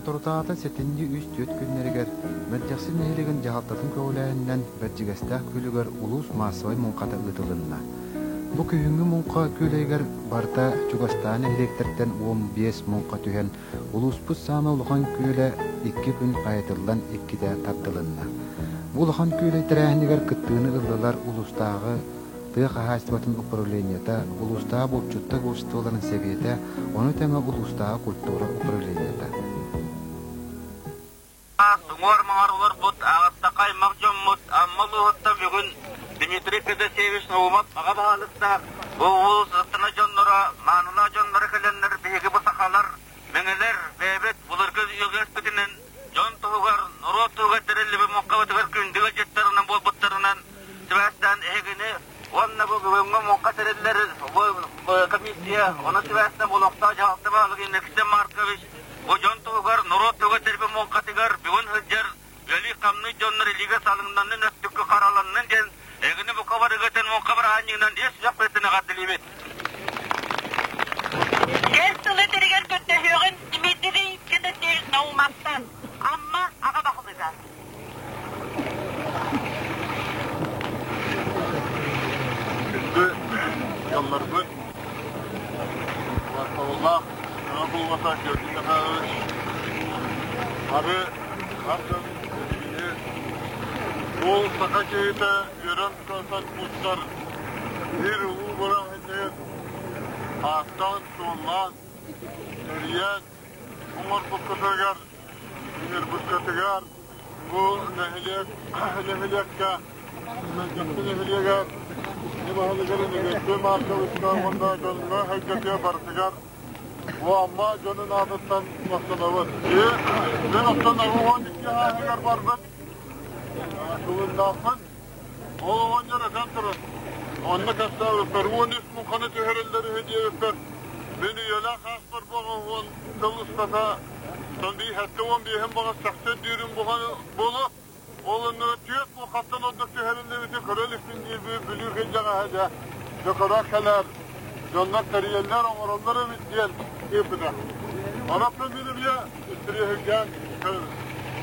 Соторутааҕыта сэтинньи үс-түөрт күннэригэр Мэлдьэхси нэһилиэгин дьаһалтатын көҕүлээһининэн Бэрдьигэстээх күөлүгэр улуус маассабай муҥхата ыытылынна. Бу күһүҥҥү муҥха күөлэйигэр барыта чугастааҕы нэһилиэктэртэн 15 муҥха түһэн, улууспут саамай улахан күөлэ икки күн хайытыллан иккитэ тардылынна. Бу улахан күөлэй тэрээһинигэр кыттыыны ыллылар улуустааҕы тыа хаһаайыстыбатын управлениета, улуустааҕы булчуттар обществоларын сэбиэтэ, ону тэҥэ улуустааҕы культура управлениета. Уҥуор-маҥар олорбут аҕыстаха аймах дьоммут Амма улууһуттан бүгүн Дмитрий Федосеевич Наумов аҕа баһылыктаах бу улуус астына дьонноро, маанылаах дьонноро кэлэннэр биһиги бу сахалар, мэҥэлэр, бэйэбит былыргы үгэспитинэн дьон туһугар, норуот туһугар тэриллибит муҥхабытыгар күндү ыалдьыттарынан буолбуттарынан сибээстээн эһигини уонна бу бүгүҥҥү муҥха тэриллэр комиссия, ону сибээстээн олохтоох дьаһалта баһылыга Иннокентий Маркович бу дьон туһугар, норуот туһугар тэрбит муҥхатыгар бүгүн сылдьар үлэлии-хамныы дьоннор илиигэ салыҥнаннын, өттүккэ хараланнын диэн эһигини бука барыгытын муҥха бырааһынньыгынан ис сүрэхпититтэн эҕэрдэлиибит. Кэс тылы тэригэр көрдөһүөҕүн Дмитрий Федосеевич Наумовтан, Амма аҕа баһылыга. Күндү дьоннорбут, махталлаах саҥа булбата Георгий Михайлович бары бар дьон эһигини ол саха киһитэ үөрэн көтөн мустар биир улуу бырааһынньыгын ааттаан-суоллаан, тэрийэн оҥорбуккутугар Ыҥырбыккытыгар бу нэһилиэк нэһилиэккэ Мэлдьэхси нэһилиэгэр кини баһылыгар Иннокентий Марковичка уонна дьоҥҥо сэргэтигэ барытыгар бу Амма дьонун аатыттан махтанабыт. Мин оттон 82 ааһыгар барбыт сылыннаахпын. Ол оҕонньор этэн турар, онно кэпсээбиппэр 13 муҥханы түһэрэллэр үһү диэбиппэр, мин үйэлээх ааспар буоҕа уон сыл устата 75 баҕас чахчы өйдүүрүм буолуо. Ол оннугар түөрт муҥхаттан ордук түһэриллибити көрө иликпин диирбин Бүлүү кырдьаҕаһа дьэ дьокороо кэлэр дьоннор тэрийэллэр, оҥороллор эбит диэн ыыппыта. Онон мин эмиэ интэриэһиргээн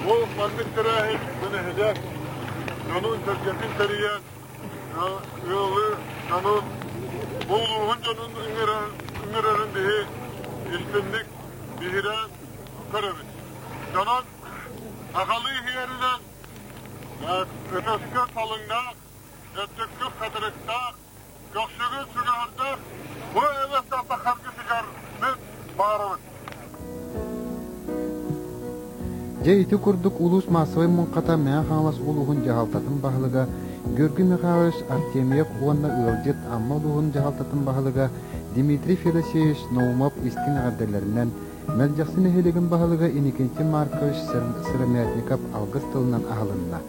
бу маннык тэрээһин бу нэһилиэк дьонун-сэргэтин тэрийэн, ыалы дьонун, бу улууһун дьонун ыҥырарын биһи истинник биһирээн көрөбүт. Дьонон сахалыы иһиэринэн ытыска салыҥнаах, өттүккү хатырыктаах, көхсүгүн сүгэһэрдээх бу эбэс атахаргытыгар мин баарабын. Дьэ ити курдук улуус маассабай муҥхата Мэҥэ Хаҥалас улууһун дьаһалтатын баһылыга Георгий Михайлович Артемьев уонна ыалдьыт Амма улууһун дьаһалтатын баһылыга Дмитрий Федосеевич Наумов истиҥ эҕэрдэлэринэн Мэлдьэхси нэһилиэгин баһылыга Иннокентий Маркович Сыромятников алгыс тылынан аһылынна.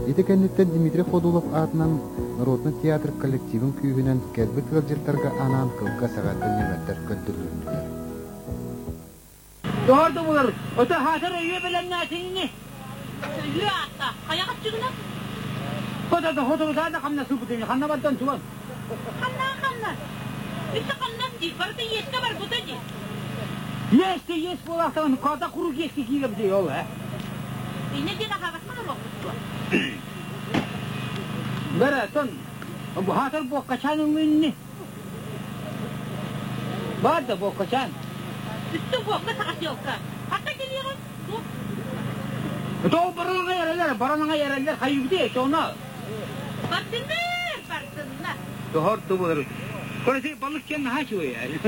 Ити кэнниттэн Дмитрий Ходулов аатынан народнай театр коллективын күүһүнэн кэлбит ыалдьыттарга анаан кылгас эҕэрдэ нүөмэрдэр көрдөрүлүннүлэр. Доҕор да буолар, ото хаатар өйүө бэлэмнээтиҥ ини. Өйүө аатта, хайаҕас чыгына? Хото да хоторутаа да хамнас ылбытыҥ, ханна бардан туган? Ханнаа хамнас? Үстэ хамнас дии, барыта иэскэ барбыта дии. Иэсте иэс буолаахтаҕын, кота курук иэскэ киирэбитий ол, э? Инньэ диэн аһаабакка олоруохпут дуо? Бэрэтон, хаатар буоккачаан ыллыынни. Баар да буоккачаан? Үстэ буокка саҕа Хата кэлиэҕин? Тоҕо баранаҥа эрэллэр, баранаҥа эрэллэр хайыыбытый тоҕуна? Бардыннар, бардыннар. Тоһор тубулар. Короче, балык диэн наһаа үчүгэй.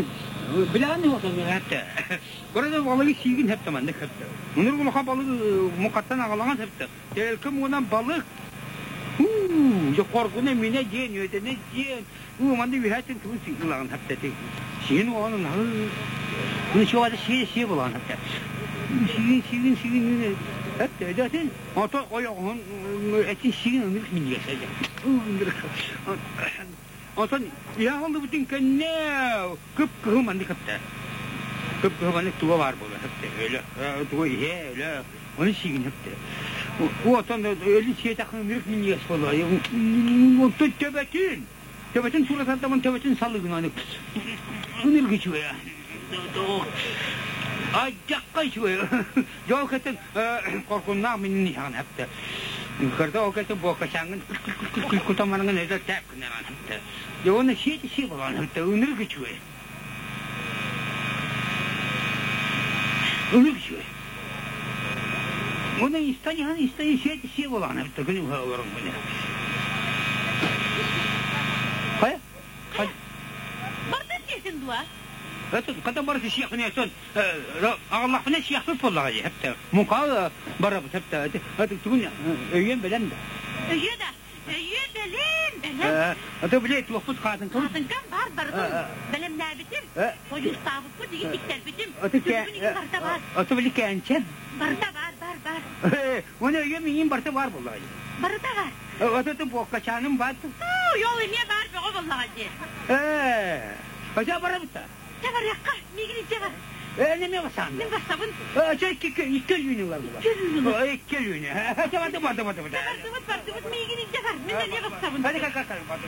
Билэҕин уотан хатта. Короче, балыгы сиигин хепте маннык хепте. Мунур улахан балык мукаттан аҕалаҕын хепте. Тэлкэ муонан балык. Уу, хоргуна минэ диэн, үөтэнэ диэн. Уу, манна үһээтин тугун ылаҕын хепте. Сиин оҕонун аһы. Муну чугада сиэ сиэ булаҕын хепте. Сиин, сиин, сиин, хепте. Өдөтүн. Ото ойоҕоһун этин сиин ынырык минньигэс Онтон иһэ холлубутун кэннэ кып-кыһыл маннык хапта. Кып-кыһыл маннык туга баар буолар хапта. Өлө, туга иһэ, өлө, ону сиигин хапта. Оттон өлүн сиэтэххин ынырык минньигэс буолар. Онтон төбөтүн, төбөтүн суратардамын төбөтүн салыгын аны ынырык үчүгэй. Айдьахха үчүгэй. Дьол кэтин коркуннаах минин иһэҕин хэптэ. Кырда ол кэтин буоккачааҥҥын кутаманыҥын эдэр тээп гыннаҕын хэптэ. Дьэ уонна сиэти сиэ болаан хэптэ ынырык үчүгэй. Ынырык үчүгэй. Уонна истэн иһэн истэн сиэти сиэ болаан хэптэ күнү быһа олорон күнэ. Хайа? Барда сиэсин дуо? Хата барыта сиэхпинэ оттон аҕаллахпына сиэхпит буоллаҕа дии хэптэ муҥха барабыт хэптэ тугун өйүөн бэлэм да Өйүө да өйүө бэлэм бэлэм аты били туохпут хаатыҥкам хаатыҥкам баар барытын бэлэмнээбитим хойуустаабыппыт игин тиктэрбитим сүрүн игин барыта баар аты били кээнчэн барыта баар баар баар Уонна өйүөм иҥиин барыта баар буоллаҕа дии барыта баар Аты буоккачааным баар Ол эмиэ баар бөҕө буоллаҕа дии Ээ Ача барабыт да Чэ барыахха, миигин илдьэ бар. Ээ, неме басаан. Мин бассабын. Чэ, икки икки өлүүнү ылар була. Икки өлүүнү ылар. Икки өлүүнү. Чэ, барды, барды, барды, барды. Бардыбыт, бардыбыт, миигин илдьэ бар. Мин эмиэ бассабын. Hadi kalk, kalk, kalk, барды.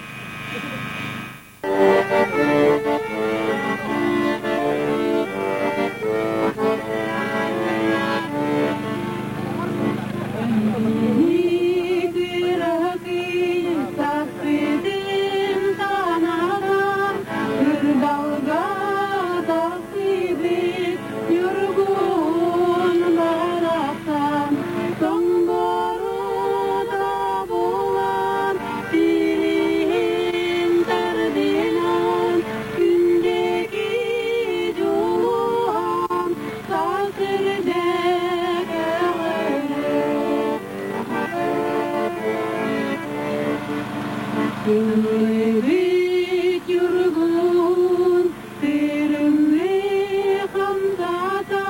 Күллүбүт юргун тырымны хамсата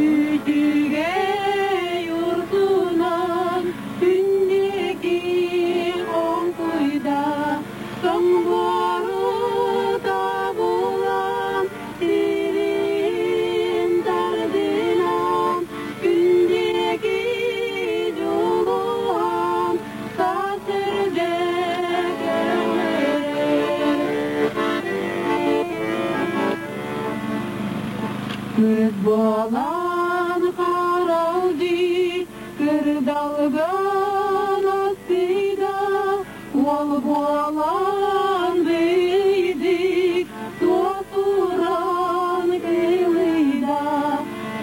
үчүгэй урсунан күндүки оҥкуйда тоҥбору табулан тирин тардынан күндүки дьулуһан Көз буолан харалдьыт кырдалган астыйда, уол буолан бэйдик туотуран кылыйда,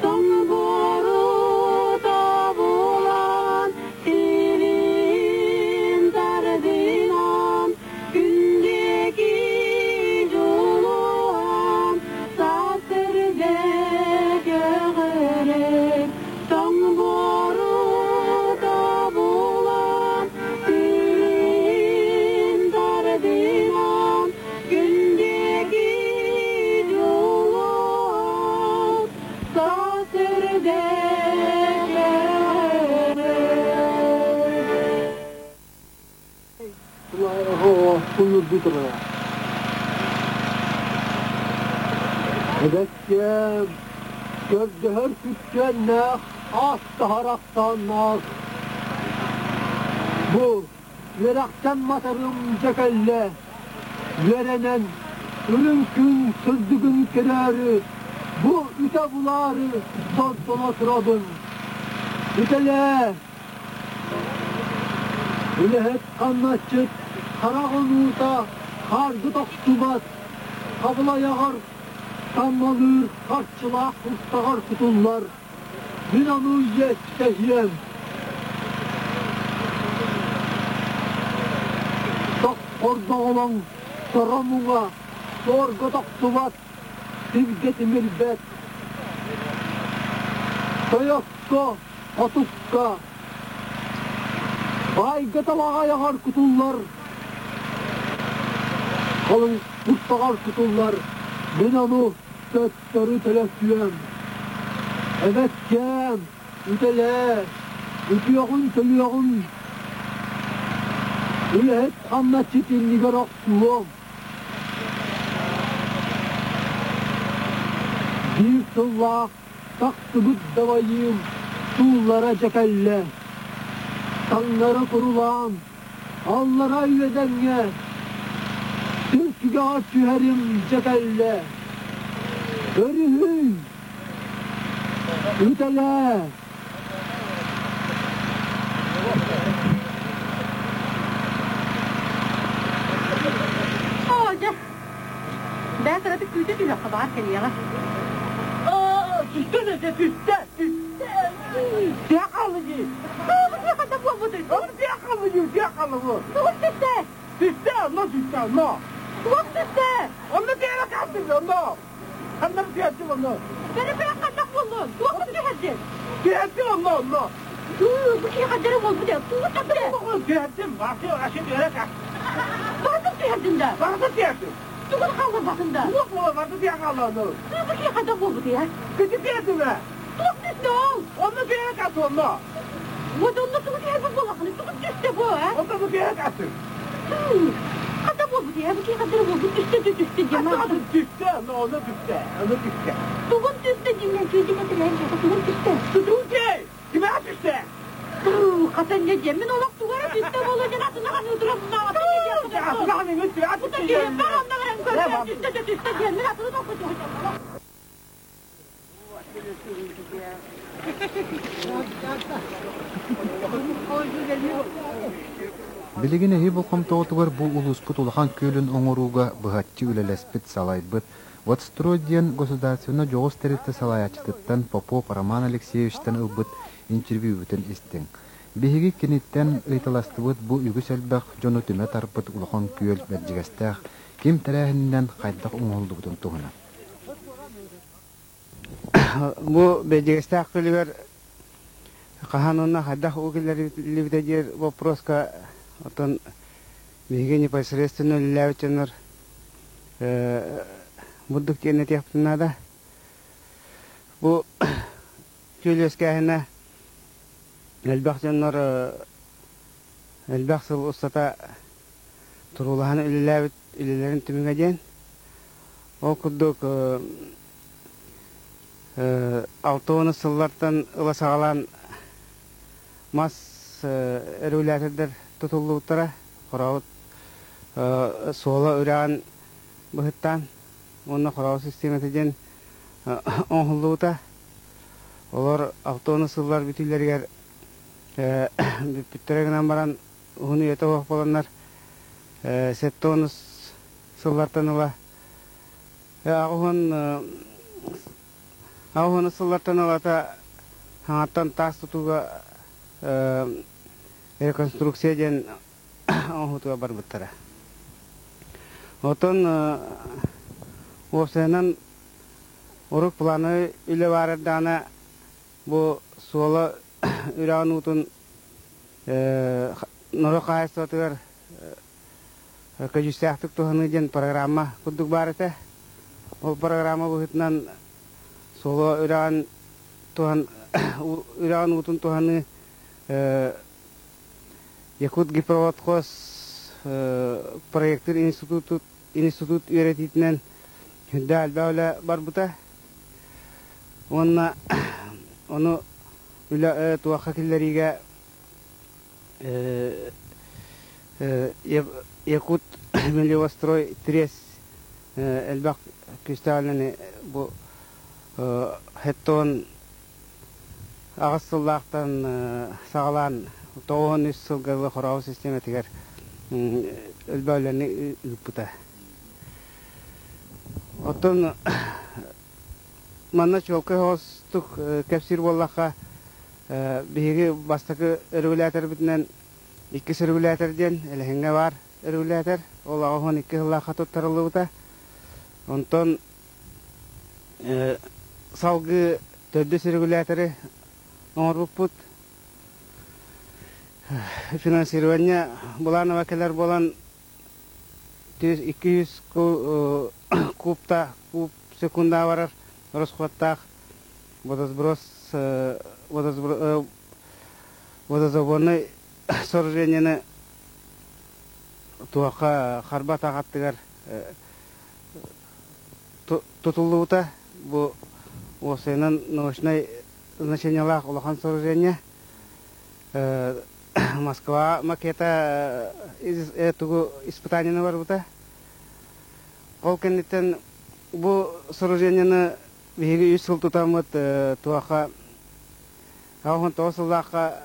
тоҥбору тобулан Сирин тардынан күндүки дьулуһан саас көҕөрүк тоҥ буору тобулан сирин тардынан күндүки дьулуһан саас Эбэккэм, көрдөһөр күттүөннээх ааттаһар ахсааннаах. Бу үөрэхтэн матарым дьэ кэллэ. Үөрэнэн, үрүҥ күн сырдыгын көрөөрү, бу үтэ булаары сордоно турабын. Үтэлээ, Үлэһит хамначчыт хараҕын уута хаарга тохтубат, хабылайаҕар таммалыыр харчылаах куртаҕар кутуллар. Мин ону иэстэһиэм. Тоххордоҕолоҥ торо муҥа суорга тохтубат, сиргэ тимирбэт. Тойокко хотукка баайга талаҕа айаҕар кутуллар, халыҥ куртаҕар кутуллар, мин ону төттөрү төлөппүөм. Эбэккээм, үтэлээ, үтүөҕүн төлүөҕүм, үлэһит хамначчыт иннигэр охсуом. Биир сыллаах Тахсыбыт дабайыым сууллара дьэ кэллэ, таҥнары курулаан, аллара үөдэҥҥэ, сир түгэҕэр түһэрим дьэ кэллэ. Өрүһүй! Үтэлээ! Оо, дьэ, бээ кыратык күүтэ түһүөххэ баҕар кэлиэҕэ. Түстэ да түстэ, түстэ. Тиһэх хаалла дии. Тугу тиэхэ буолбутуй? Ол тиһэх хаалла дии, тиһэх хаалла бу. Тугу түстэ? Түстэ, онно түстэ, онно. Туох түстэ? Онно тиһэх хаалла, онно. Ханна түһэрдим онно? Бэрэ-бэрэ хайдах буоллун? Туох түһэрдин? Түһэрдим онно, онно. Туу, бу киһи хайдары буолбут ээ. Тугу түстэ? Түһэрдим, асы түһэрэ Барытын түһэрдин да? Барытын түһэрдим. Тугун хаалларбатын да? Туох буола барытын түһэ хаалла онно. Туу, бу киһи хайдах буолбут ээ? Кити түһэрдим ээ. Туох түстэ ол? Онно түһэрэ катты онно. Вот онно тугу түһэрбит буоллаххына, тугу түстэ бу, а? Онно бу түһэрэ каттым. Туу, хайдах буолбут ээ? Бу киһи хайдары буолбут түстэ да түстэ диэн маҕан. Түстэ, онно онно түстэ, онно түстэ. Тугун түстэ диэн чүөдүк этилээн тугун түстэ? Тутуу кей! Кимэҕэ түстэ? Туу, хата не диэн, мин олох тугу эрэ түстэ буолуо диэн атына ханыы турар Атына ханыы түстэ диэн. Түстэ да түстэ диэн, мин атыны толкуйдуохум. Билигин эһи болҕомтоҕутугар бу улууспут улахан күөлүн оҥорууга быһаччы үлэлэспит, салайбыт «Водстрой» диэн государственнай дьоҕус тэрилтэ салайааччытыттан Попов Роман Алексеевичтан ылбыт интервьюбутун истиҥ. Биһиги киниттэн ыйыталастыбыт бу үгүс элбэх дьону түмэ тарпыт улахан күөл Бэрдьигэстээх ким тэрээһининэн хайдах оҥоһуллубутун туһунан. Бу Бэрдьигэстээх күөлүгэр хаһан уонна хайдах уу киллэриллибитэ диир боппуруоска оттон биһиги непосредственно үлэлээбит дьоннор бурдук диэн этиэхпитин наада. Бу күөл үөскээһинэ элбэх дьоннор элбэх сыл устата туруулаһан үлэлээбит үлэлэрин түмүгэ диэн. Ол курдук 60 сыллартан ыла саҕалаан мас регулятордар тутуллубуттара. Хорообут суола үрэҕин быһыттаан уонна хорообут систиэмэтэ диэн оҥоһуллубута. Олор 60 сыллар бүтүүлэригэр бүппүттэрэ гынан баран уһун үйэтэ суох буоланнар 70 сыллартан ыла 80 сыллартан ылата хаҥаттан таас тутууга реконструкция диэн оҥоһуутугар барбыттара. Оттон уопсайынан урут плановай үлэ баар эрдэҕинэ бу суола үрэҕин уутун норуот хаһаайыстыбатыгар көдьүүстээхтик туһаныы диэн программа курдук баар этэ. Ол программа быһыытынан суолу үрэҕин туһан үрэҕин уутун туһаныы Якутгипроводхоз проектир институт институт үөрэтиитинэн үрдээх элбэх үлэ барбыта. Уонна ону үлэ туохха киллэриигэ Якут Мелиострой Трес элбэх күүстээх үлэни бу хеттон аҕыс сыллаахтан саҕалаан 93 сылга дылы хорообу систиэмэтигэр элбэх үлэни ыыппыта. Оттон манна чуолкай соҕустук кэпсиир буоллахха, биһиги бастакы регуляторбытынан иккис регулятор диэн Элэһиҥҥэ баар регулятор. Ол 82 сыллаахха туттарыллыбыта. Онтон салгыы төрдүс регуляторы оҥорбуппут. Финансирование былаанова кэлэр буолан 200 кубта куб секунда барар расходтаах водосброс водозаборнай сооружениены туохха харба аттыгар тутуллубута. Бу уопсайынан научнай значениелаах улахан сооружение. Москва макета тугу испытаниены барбыта. Ол кэнниттэн бу сооружениены биһиги үс сыл тутаммыт туохха 89 сыллаахха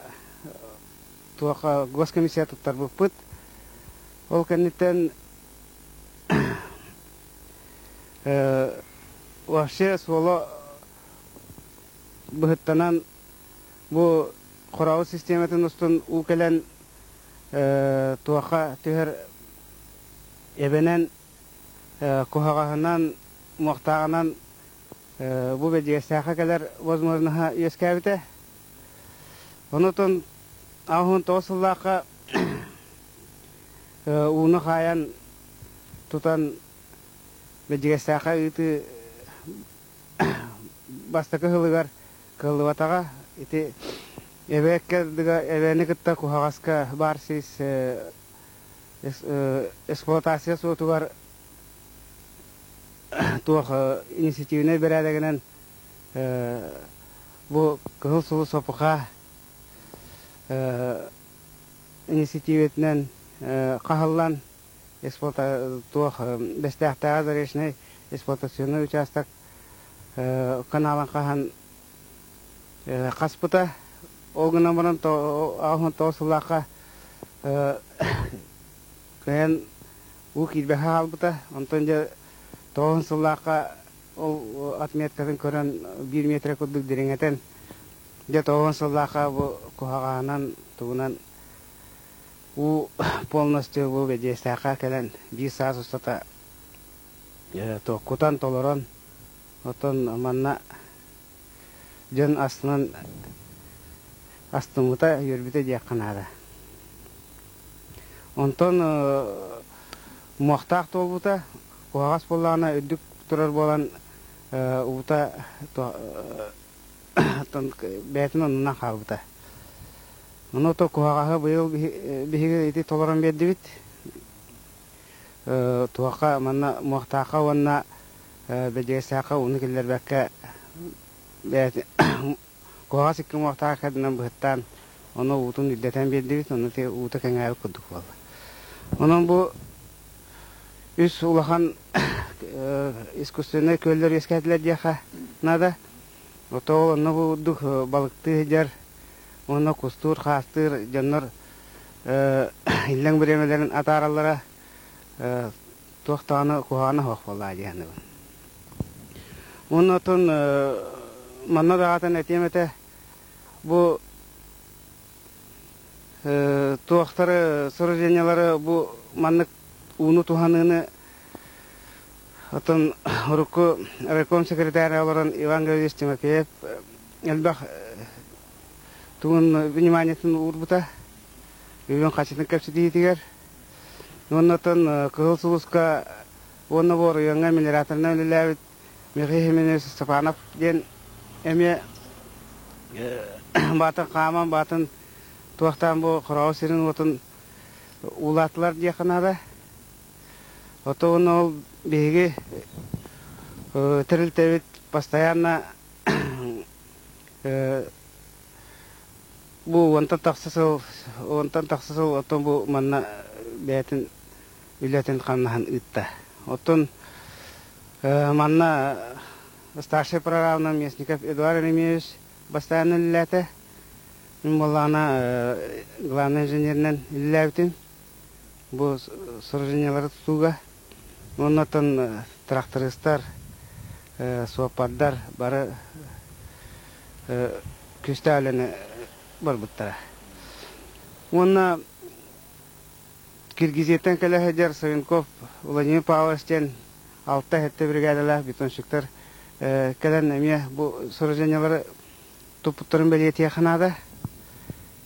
туохха госкомиссия туттарбыппыт. Ол кэнниттэн вообще суола быһыттанан бу хорообут систематын устун уу кэлэн туохха түһэр эбэнэн куһаҕаһынан муохтааҕынан бу бэдьигэстээххэ кэлэр возможноһа үөскээбитэ. Онутун 89 сыллаахха ууну хаайан тутан Бэдьигэстээххэ ыытыы бастакы сылыгар кыаллыбатаҕа. Ити эбээккэ эбээни кытта куһаҕаска баар сис эксплуатация суотугар туох инициативнай бэрээдэгинэн бу Кыһыл Сулус ОПХ инициативэтинэн хаһыллан туох Бэстээхтээҕи Заречнай эксплуатационнай учаастак каналын хаһан хаспыта. Ол гынан баран 69 сыллаахха кыайан уу киирбэхэ хаалбыта. Онтон дьэ 9 сыллаахха ол отметкатын көрөн биир метрэ курдук дириҥэтэн дьэ 9 сыллаахха бу куһаҕаһынан тугунан уу полностью бу Бэдьиэстээххэ кэлэн биир саас устата кутан толорон оттон манна дьон астынан астыммыта үөрбүтэ диэххэ наада. Онтон муохтаах туолбута куһаҕас буоллаҕына үрдүк турар буолан уута бэйэтин оннунан хаалбыта. Ону то куһаҕаһы быйыл биһиги ити толорон биэрдибит. Туохха манна муохтаахха уонна Бэдьигэстээххэ ууну киллэрбэккэ бэйэтин куһаҕас икки муохтаах кэрдинэн быһыттаан ону уутун үрдэтэн биэрдибит, ону уута кэҥээбит курдук буолла. Онон бу үс улахан искусственнай күөллэр үөскээтилэр диэххэ наада. Ото онно бу курдук балыктыы сылдьар уонна кустуур, хаастыыр дьоннор иллэҥ бириэмэлэрин атаараллара туох даҕаны куһаҕана суох буоллаҕа дии саныыбын. Уонна оттон манна даҕатан этиэм этэ, бу туохтары, сооружениелары бу маннык ууну туһаныыны оттон урукку райком секретаря олорон Иван Гаврильевич Тимофеев элбэх тугун вниманиетын уурбута үбүн хачытын кэпсэтиитигэр. Уонна оттон Кыһыл Сулуска уонна бу оройуоҥҥа мелиораторынан үлэлээбит Михаил Семенович Степанов диэн эмиэ баатын хааман баатын туохтаан бу Хороҕо сирин уотун уулаатылар диэххэ наада. Оттон ол биһиги тэрилтэбит постоянно бу уонтан тахса сыл уонтан тахса сыл оттон бу манна бэйэтин үлэтин хамнаһын ыытта. Оттон манна старший прорабынан Мясников Эдуард Еремеевич бастаан үлэлээтэ. Мин буоллаҕына главный инженеринэн үлэлээбитим. Бу сооружениелары тутууга уонна оттон трактористар, суоппардар бары күүстээх үлэни барбыттара. Уонна Киргизияттан кэлэ сылдьар Савенков Владимир Павлович диэн алта-сэттэ бригадалаах бетонщиктар кэлэн эмиэ бу сооружениелары туппуттарын бэлиэтиэххэ наада.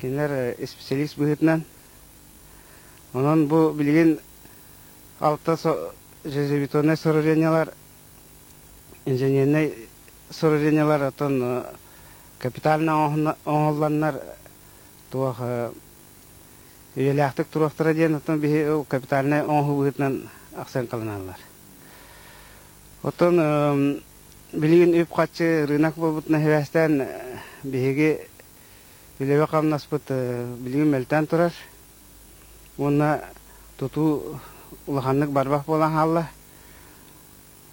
Кинилэр специалист быһыытынан. Онон бу билигин алта железобетоннай сооружениелар, инженернэй сооружениелар оттон капитально оҥоһулланнар туох үйэлээхтик туруохтара диэн оттон биһи капитальнай оҥоһуу быһыытынан акценталаналлар. Оттон билигин үп-харчы рынок буолбутунан сибээстээн биһиги үлэбэ-хамнаспыт билигин мөлтөөн турар уонна тутуу улаханнык барбах буолан хаалла.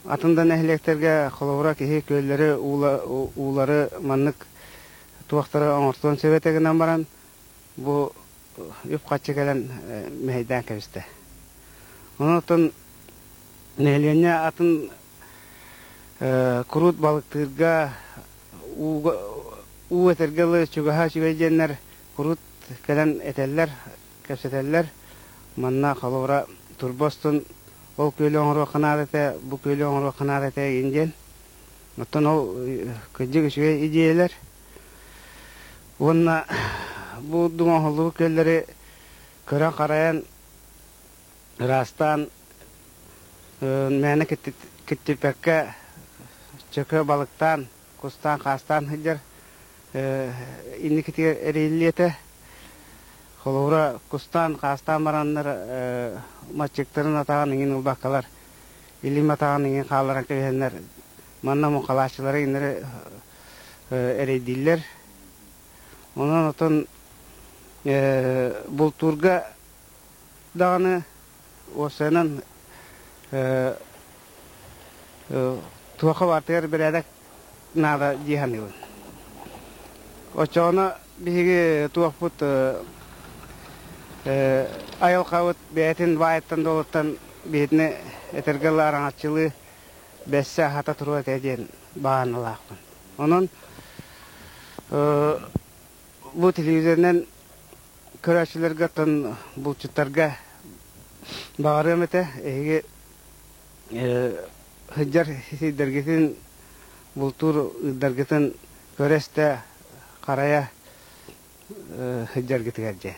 Атын да нэһилиэктэргэ холобура киһи күөллэри, уулары маннык туохтары оҥортуон сөп этэ гынан баран, бу үп-харчы кэлэн мэһэйдээн кэбистэ. Онон нэһилиэнньэ атын куруут балыктыырга ууга уу этэргэ дылы чугаһа үчүгэй диэннэр куруут кэлэн этэллэр, кэпсэтэллэр. Манна холобура турба устун ол күөлү оҥоруохха наада этэ, бу күөлү оҥоруохха наада этэ игин диэн. Оттон ол кырдьык үчүгэй идиэйэлэр. Уонна бу оҥоһуллубут күөллэри көрөн-харайан, ыраастаан мээнэ киттиппэккэ чөкө балыктаан, кустаан-хаастаан сылдьар инникитигэр эрийиллиэ этэ. Холобура, кустаан-хаастаан бараннар маччыктарын атаҕын иҥин ылбаккалар, илим атаҕын иҥин хаалларан кэбиһэннэр манна муҥхалааччылары иннэри эрэйдииллэр. Онон отон бултуурга даҕаны уопсайынан туохха баартыгар бэрээдэк наада дии саныыбын. Оччоҕуна биһиги туохпут айылҕабыт бэйэтин баайыттан-дуолуттан биһитини этэргэ дылы араҥаччылыы бэссэ аһата туруо этэ диэн баҕаналаахпын. Онон бу телевизорынан көрөөччүлэргэ оттон булчуттарга баҕарыам этэ эһиги сылдьар сирдэргитин бултуур ыырдаргытын көрө-истэ харайа сылдьаргытыгар диэн.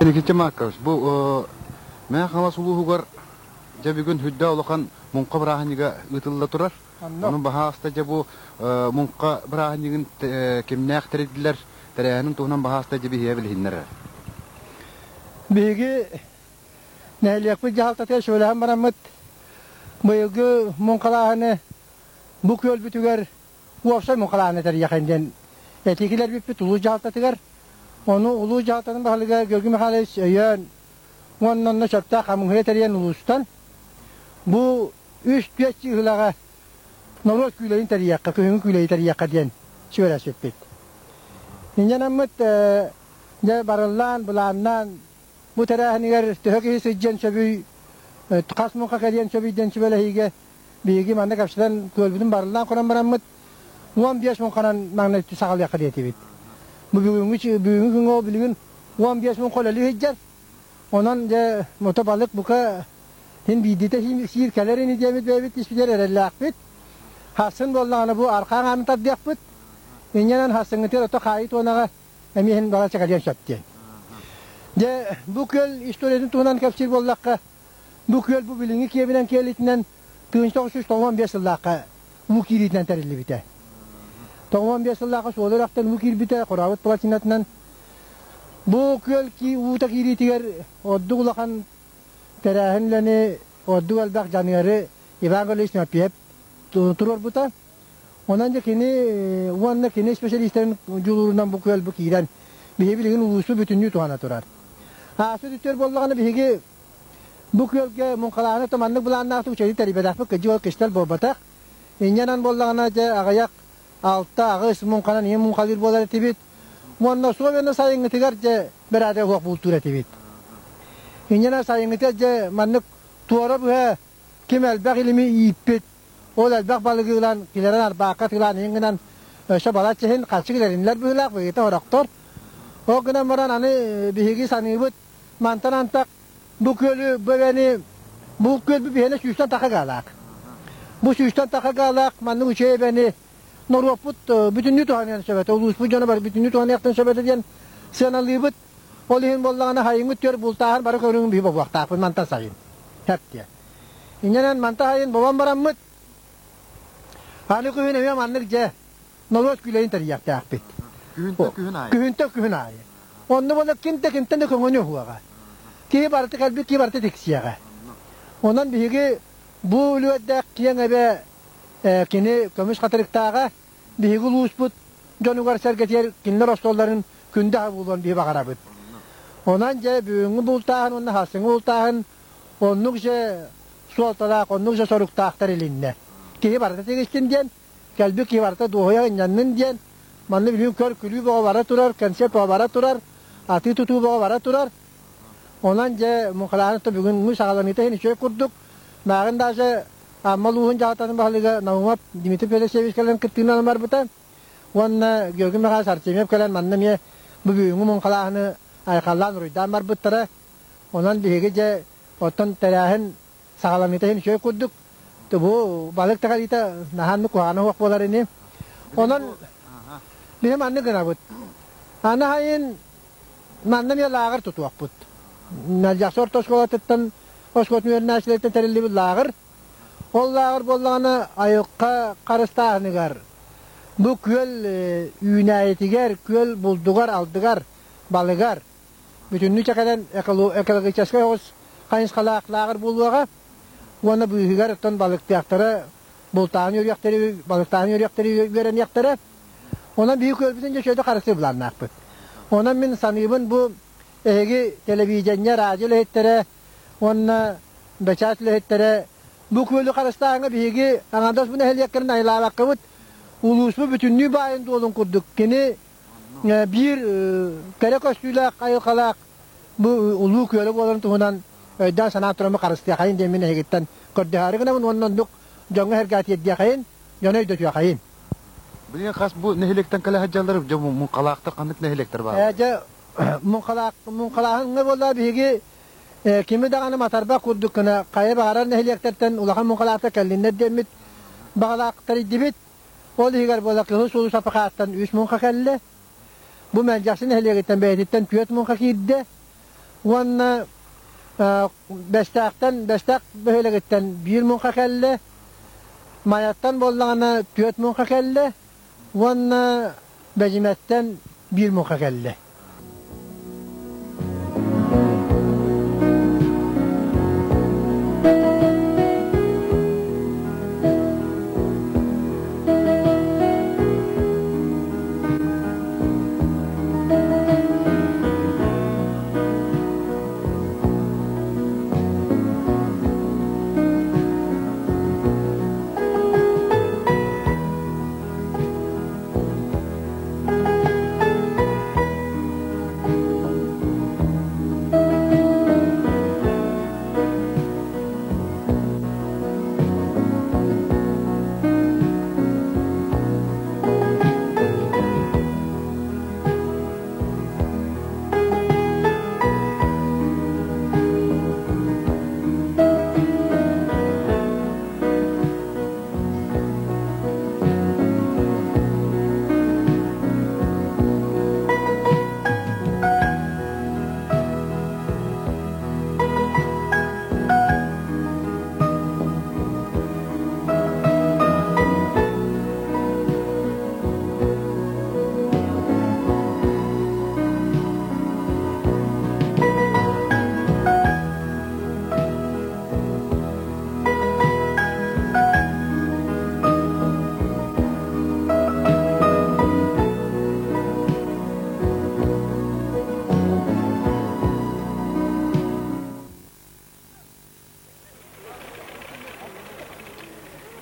Никита Маркович, бу Мэҥэ Хаҥалас улууһугар дьэ бүгүн сүрдээх улахан муҥха бырааһынньыга ыытылла турар. Онон баһаалыста дьэ бу муҥха бырааһынньыгын кимнээх тэрийдилэр, тэрээһинин туһунан баһаалыста дьэ биһиэхэ билиһиннэрэр. Биһиги нэһилиэкпит дьаһалтатыгар сүбэлэһэн бараммыт быйылгы муҥхалааһыны бу күөлбүтүгэр уопсай муҥхалааһыны тэрийэхин диэн этии киллэрбиппит улуус дьаһалтатыгар. Ону улуус дьаһалтатын баһылыга Георгий Михайлович өйөөн уонна онно сөптөөх хамыыһыйа тэрийэн улуустан бу үс-түөрт чыыһылаҕа норуот күүлэйин тэрийиэххэ, күһүҥҥү күүлэйи тэрийиэххэ диэн сүбэлэспиппит. Инньэ дьэ барыллаан, былааннаан бу тэрээһинигэр төһө киһи сылдьыан сөбүй, хас муҥха кэлиэн сөбүй диэн сүбэлэһиигэ биһиги манна кэпсэтэн күөлбүтүн барыллаан көрөн бараммыт 15 муҥханан маҥнай саҕалыахха диэтибит. Бу бүгүҥҥү бүгүҥҥү күҥҥэ ол билигин 15 муҥха үлэлии сылдьар. Онон дьэ мото балык бука Син биирдиитэ сиир кэлэр ини диэмит бэйэбит испитигэр эрэллээхпит. Хассын буоллаҕына бу архаан аанын тардыахпыт. Инньэнэн хассыҥҥытыгар ото хаайыы туонаҕа эмиэ иһин балачча кэлиэн сөп диэн. Дьэ, бу күөл историятын туһунан кэпсиир буоллахха, бу күөл бу билиҥҥи киэбинэн киэлитинэн 1995 сыллаахха уу киириитинэн тэриллибитэ. 95 сыллаахха суол үрэхтэн уу киирбитэ, Хорообут плотинатынан. Бу күөл уута киириитигэр ордук улахан Тэрээһин үлэни ордук элбэх дьаныары Иван Гаврильевич Тимофеев туруорбута. Онон дьэ кини уонна кини специалистарын дьулуурунан бу күөл бу киирэн биһиги билигин улуусу бүтүннүү туһана турар. Ааспыт үтүөр буоллаҕына биһиги бу күөлгэ муҥхалааһыны то маннык былааннаахтык үчүгэйдик тэрийбэтэхпит кырдьык ол кистэл буолбатах. Инньэнэн буоллаҕына дьэ аҕыйах алта аҕыс муҥханан ийэ муҥхалыыр буолар этибит. Уонна особенно сайыҥҥытыгар дьэ бэрээдэк уох бултуур этибит. Инньэнэ сайыҥҥытыгар дьэ маннык туора быһа ким элбэх илими ииппит, ол элбэх балыгы ылан килэрэн арбаакка тыылаан иһин гынан өссө балачча иһин харчы килэриннилэр быһыылаах быһыыта сорохтор. Ол гынан баран аны биһиги саныыбыт мантан антах бу күөлү бэбэни бу күөл биһиэнэ сүүстэн таха гаалаах. Бу сүүстэн таха гаалаах маннык үчүгэй эбэни норуоппут бүтүннүү туһаныан сөп этэ, улууспут дьоно бары бүтүннүү туһаныахтан сөп этэ диэн сыаналыыбыт. Ол иһин буоллаҕына хайыҥмыт түөр бултааһын бары көрүҥүн биһи бобуохтаахпыт мантан сайын. Хэп диэн. Инньэнэн мантан сайын бобон бараммыт аны күһүн эмиэ маннык дьэ норуот күүлэйин тэрийиэхтээхпит. Күһүнтэн күһүн аайы. Күһүнтэн күһүн аайы. Онно буолла ким да кимтэн да көҥөнү уһуоҕа. Киһи барыта кэлбит киһи барыта тиксиэҕэ. Онон биһиги бу үлүгэрдээх киэҥ эбэ кини көмүс хатырыктааҕа. биһиги улууспут дьонугар-сэргэтигэр кинилэр остуолларын күндү аһа буолуон биһи баҕарабыт. Онон дьэ бүгүҥҥү бултааһын уонна сарсыҥҥы бултааһын оннук же суолталаах, оннук же соруктаахтар илиннэ. Киһи барыта тигистин диэн, кэлбит киһи барыта дуоһуйа ынньаннын диэн, манна билигин көр-күлүү бөҕө бара турар, концерт бөҕө бара турар, атыы-тутуу бөҕө бара турар. Онон дьэ муҥхалааһын бүгүҥҥү саҕаланыыта иһин үчүгэй курдук. Мааҕын даже Амма улууһун дьаһалтатын баһылыга Наумов Дмитрий Федосеевич кэлэн кыттыынан барбыта. Уонна Георгий Михайлович Артемьев кэлэн манна эмиэ бу бүгүҥҥү муҥхалааһыны айхаллаан уруйдаан барбыттара. Онон биһиги дьэ оттон тэрээһин саҕаланыыта иһин үчүгэй курдук. Бу балык таҕалыыта наһаа куһаҕана суох буолар ини. Онон биһи маннык гынабыт. Аны сайын манна эмиэ лааҕыр тутуохпут. Мэлдьэхси орто оскуолатыттан оскуолатын үөрэнээччилэриттэн тэриллибит лааҕыр. Ол лааҕыр буоллаҕына айылҕа харыстааһыныгар, бу күөл үүнээйитигэр, күөл булдугар, алдыгар, балыгар бүтүннүү чэкэнэн экологическай оҕус хайысхалаах лааҕыр буолуоҕа уонна быыһыгар оттон балыктыахтара, бултааһын үөрүйэхтэри, балыктааһын үөрүйэхтэри үөрэниэхтэрэ. Онон биһиги күөлбүтүн дьэ үчүгэйдик харыстыыр былааннаахпыт. Онон мин саныыбын бу эһиги телевидение, радио үлэһиттэрэ уонна бэчээт үлэһиттэрэ бу күөлү харыстааһыҥҥа биһиги аҥардас бу нэһилиэктэрин айылаабаккабыт улууспут бүтүннүү баайын дуолун курдук кини биир кэрэ көстүүлээх айылҕалаах бу улуу күөлэ буоларын туһунан өйдөөн санаан тураммын харыстыахайын диэн мин эһигиттэн көрдөһөөрү гынабын уонна оннук дьоҥҥо сэргээ тиэрдиэхэйин, дьону өйдөтүөхэйин. Билигин хас бу нэһилиэктэн кэлэ сылдьаллар, дьэ муҥхалаахтар ханнык нэһилиэктэр бааллар? Дьэ муҥхалаах муҥхалааһыҥҥа буолла биһиги кими даҕаны матарбах курдук гына хайа баҕарар нэһилиэктэртэн улахан муҥхалаахтар кэллиннэр диэммит баҕалаах тэрийдибит. Ол иһигэр буола Кыһыл Сулус Апахааттан үс муҥха кэллэ. Бу Мэлдьэхси нэһилиэгиттэн бэйэтиттэн түөрт муҥха киирдэ. Уонна Бэстээхтэн Бэстээх бөһүөлэгиттэн биир муҥха кэллэ. Майаттан буоллаҕына түөрт муҥха кэллэ. Уонна Бэдьимэттэн биир муҥха кэллэ.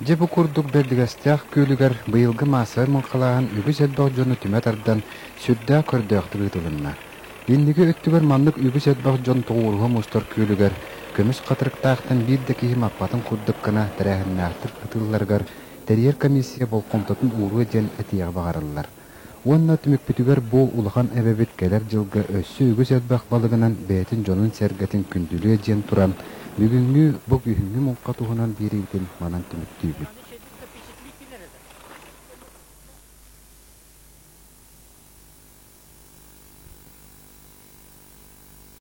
Дьэ бу курдук Бэрдигэстээх күөлүгэр быйылгы маассабай муҥхалааһын үгүс элбэх дьону түмэ тардан, сүрдээх көрдөөхтүк ыытылынна. Инники өттүгэр маннык үгүс элбэх дьон тоҕуоруһа мустар күөлүгэр көмүс хатырыктаахтан биир да киһи маппатын курдук гына тэрээһиннээхтик ытыылларыгар тэрийэр комиссия болҕомтотун ууруо диэн этиэҕи баҕарыллар. Уонна түмүкпүтүгэр бу улахан эбэбит кэлэр дьылга өссө үгүс элбэх балыгынан бэйэтин дьонун-сэргэтин күндүлүө диэн туран, бүгүҥҥү бу күһүҥҥү муҥха туһунан биэриибитин манан түмүктүүбүт.